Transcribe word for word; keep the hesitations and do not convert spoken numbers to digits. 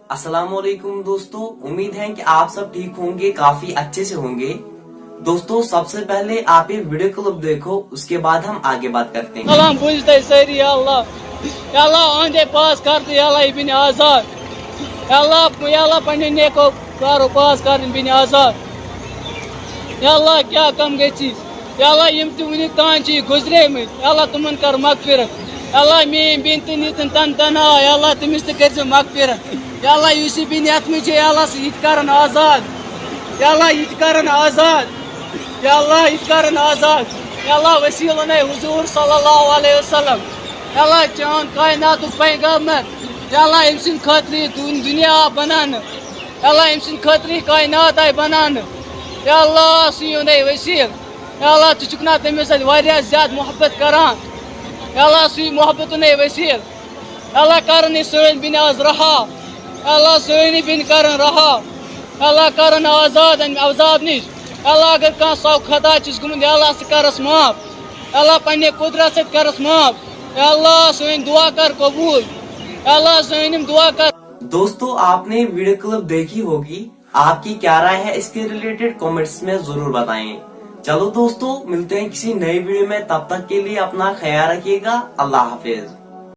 السلام علیکم دوستو, امید ہے کہ آپ سب ٹھیک ہوں گے, کافی اچھے سے ہوں گے. دوستو, सबसे पहले आप ये वीडियो क्लिप देखो, उसके बाद हम आगे बात करते हैं. سلام بوٗزِو تُہۍ سٲری, یا اللہ, یا اللہ, أہٕنٛدے پاس کر تہٕ یا اللہ, یہِ بِنہِ آزاد. یا اللہ, یا اللہ, پنٛنہِ نیکو کارو پاس کر یہِ بِنہِ آزاد. یا اللہ, کیٛاہ کم گژھِ؟ یا اللہ, یِم تہِ وُنیُک تام چھِ گُزریمٕتۍ, یا اللہ, تِمن کر مغفرت. یا اللہ, میٛٲنۍ بیٚنہِ تہِ نِتن تن تنہا, یا اللہ, تٔمِس تہِ کٔرۍزِ مغفرت. یا اللہ, یُس یہِ بیٚنہِ یتھ منٛز چھِ, یا اللہ, سُہ یہِ تہِ کرن آزاد. یا اللہ, یہِ تہِ کرن آزاد. یا اللہ, یہِ تہِ کرن آزاد. یا اللہ, وسیلہٕ نے حضور صلی اللہ علیہ وسلم. یا اللہ, چون کائناتُک پیغمبر. یا اللہ, أمۍ سٕنٛدِ خٲطرٕ یہِ دُن-، دُنیا آو بناونہٕ. یا اللہ, أمۍ سٕنٛدِ خٲطرٕ یہِ کائنات آیہِ بناونہٕ. یا اللہ, سُہ یہِ نے وسیل. یا اللہ, ژٕ چھُکھ نا تٔمِس سۭتۍ واریاہ زیادٕ محبت کران؟ یا اللہ, سُے محبتُن نے وسیل. یا اللہ, کرن یہِ سٲنۍ بیٚنہِ آز رہا. یا اللہ, سٲنۍ یہِ بیٚنہِ کرن رہا. یا اللہ, کرن آزاد امہِ عذاب نِش. یا اللہ, اگر کانٛہہ سۄ خطا چھُس گوٚمُت, یا اللہ, سُہ کرس معاف. یا اللہ, پننہِ قدرت سۭتۍ کرس معاف. یا اللہ, سٲنۍ دعا کر قبول. یا اللہ, سٲنۍ یِم دعا کر. دوستو, आपने वीडियो क्लिप देखी होगी, आपकी क्या राय है इसके रिलेटेड कमेंट्स में जरूर बताएं. चलो दोस्तों, मिलते हैं किसी नई वीडियो में, तब तक के लिए अपना ख्याल रखिएगा. अल्लाह हाफिज.